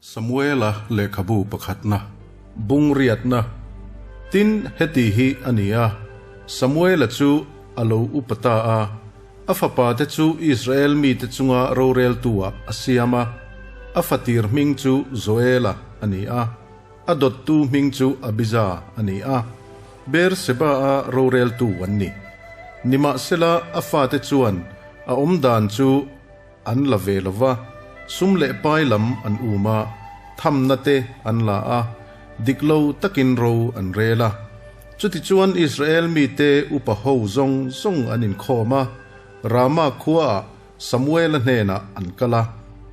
Samuela lehkhabu pakhatna, bung riatna. Tin, heti hi a ni a, Samuela chu a lo upa ta a, a fapate chu Israel mite chunga roreltu-ah a siam a, a fatir hming chu Joela a ni a. A dawttu hming chu Abija a ni a, Beer-seba-a roreltu an ni. Nimahsela, a fate chuan a awm dan chu an la ve lo va, sum leh pai lam an um a, thamna te an la a, dik lo takin ro an rel a. Chutichuan Israel mite upa ho zawng zawng an inkhawm a, Rama khuaah Samuela hnenah an kal a,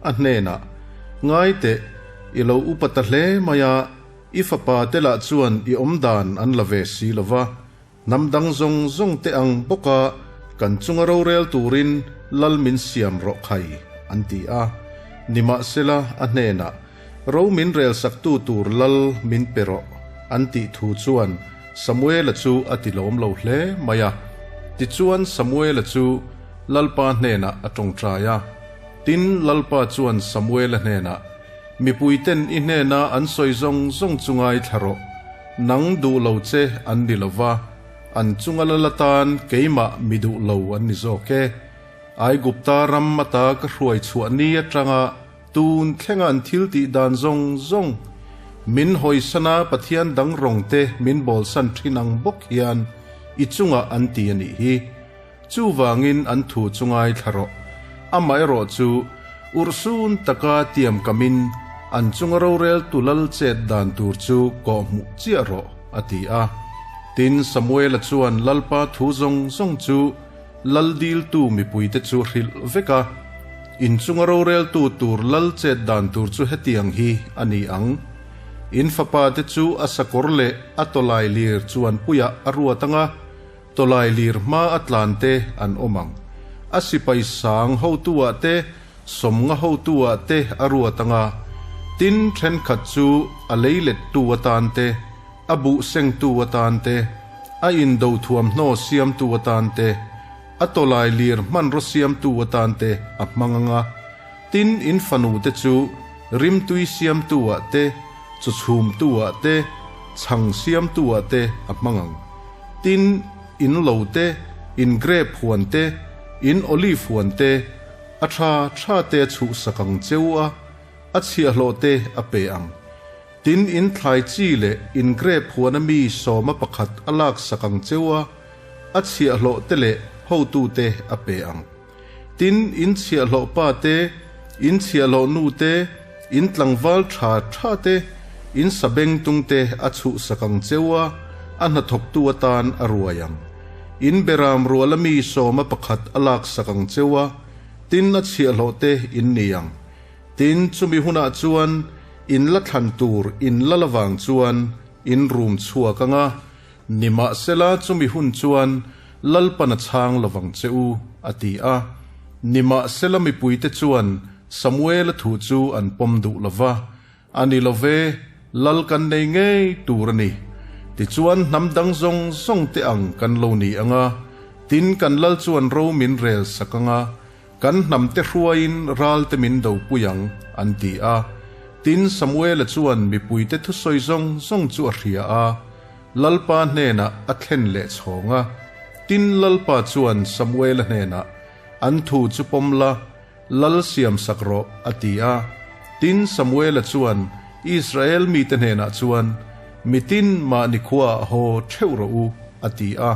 a hnenah, Ngai teh, i lo upa ta hle mai a, i fapa te lah chuan i awm dan an la ve si lo va, hnam dang zawng zawng te ang bawka kan chunga rorel turin lal min siam rawh khai, an ti a. Nimahsela, a hnenah, Ro min relsaktu tur lal min pe rawh, an tih thu chuan Samuela chu a ti lawm lo hle mai a. Tichuan Samuela chu Lalpa hnenah a tawngtai a. Tin, Lalpa chuan Samuela hnenah, Mipuiten i hnena an sawi zawng zawng chu ngaithla rawh. Nang duh lo che an ni lo va, an chunga lal atan keimah mi duh lo an ni zawk e. Aigupta ram ata ka hruai chhuah ni atanga Tun thlenga an thil tih dan zawng zawng, min hawisana Pathian dang rawng te min bawlsan thin ang bawk hian i chungah an ti a nih hi. Chuvangin an thu chu ngaithla rawh. Amaherawh chu urhsun taka tiam kamin an chunga rorel tu lal chet dan tur chu kawhhmuh chiah rawh, a ti a. Tin, Samuela chuan Lalpa thu zawng zawng chu Lal diltu mipuite chu hrilh vek a, inchunga roreltu tur lal chet dan tur chu hetiang hi a ni ang. In fapate chu a sakawr leh a tawlai lir chuanpuiah a ruat ang a, tawlai lir hma a tlante an awm ang. A sipai sang hotu-ah te, sawmnga hotu-ah te a ruat ang a, tin thenkhat chu a leilettu atan te, a buh sengtu atan te, a indo thuamhnaw siamtu atan te, a tawlai lir hmanraw siamtu atan te a hmang ang a. Tin, in fanute chu rimtui siamtu-ah te, chawchhumtu-ah te, chhang siamtu-ah te a hmang ang. Tin, in lo te, in grep huan te, in olive huan te, a tha tha te a chhuhsak ang cheu a, a chhiahhlawh te a pe ang. Tin, in thlai chi leh in grep huana mi sawma pakhat a laksak ang cheu a, a chhiahhlawh te leh hotu te a pe ang. Tin, in chhiahhlawh pa te, in chhiahhlawh nu te, in tlangval tha tha te, in sabengtung te a chhuhsak ang cheu a, a hnathawktu atan a ruai ang. In beram ruala mi sawma pakhat a laksak ang cheu a, tin a chhiahhlawh te in ni ang. Tin, chumi hunah chuan in la thlan tur in la la vang chuan in rum chhuak ang a, nimahsela chumi hun chuan Lalpan a chhang lo vang che u, a ti a. Nimahsela mipuite chuan Samuela thu chu an pawm duh lo va, A ni lo ve, Lal kan nei ngei tur a ni. Tichuan hnam dang zawng zawng te ang kan lo ni ang a, tin kan Lal chuan ro min rel sak ang a, Kan hnamte hruaiin ralte min dopui ang, an ti a. Tin, Samuela chuan mipuite thusawi zawng zawng chu a hria a, Lalpa hnenah a thlen leh chhawng a. Tin, Lalpa chuan Samuela hnenah, An thu chu pawm la, lal siam sak rawh, a ti a. Tin, Samuela chuan Israel mite hnenah chuan, Mitin mahni khuaah haw theuh rawh u, a ti a.